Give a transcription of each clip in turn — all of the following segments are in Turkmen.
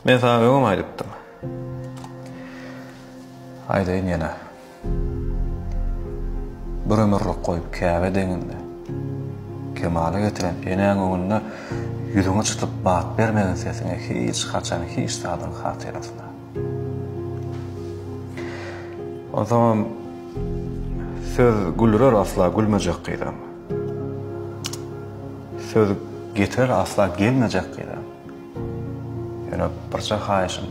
Men saňa öňem aýdypdym. Aýdaýyn ýene. Bir ömürlik goýup Käbe deňinde, kemala getiren enäň öňünde ýüzüňi çytyp bat bermegin sesiňe hiç haçan hiç zadyň hatyrasyna. Onsoňam söz güldürer asla gülmejek gyzam. Söz getirer asla gelmejek gyzam. Ýöne birje haýyşym,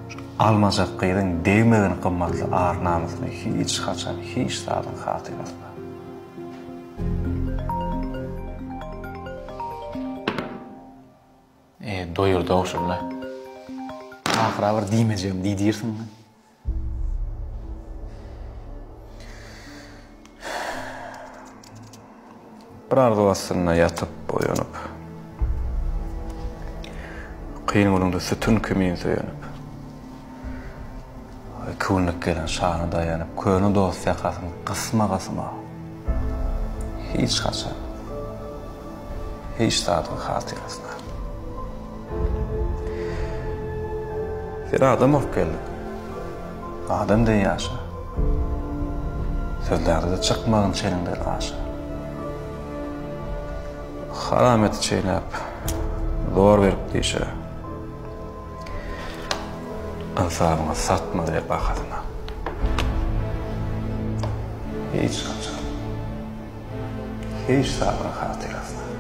şu almajak gyzyň degmegin gymmatly ar-namysyna hiç haçan hiç zadyň hatyrasyna. E, doýurdy-ow şunda. Ahyra bir diýmejegim diýdirsiň. Bir arzuw astynda ýatyp oýanyp. Kyn günüňde sütün kimin söýenip. Iki günlük gelen şana daýanyp, köne dost ýakasyn gysma-gysma. Hiç haçan. Hiç zadyň hatyrasyna. Sen adam bolup geldiň. Adam deý ýaşa. Sözlerde-de çykmagyn çeniňden aşa. Haram eti çeýnäp, zor berip dişe. Ynsabyňy satma diýip bahasyna. Hiç haçan. Hiç zadyň hatyrasyna.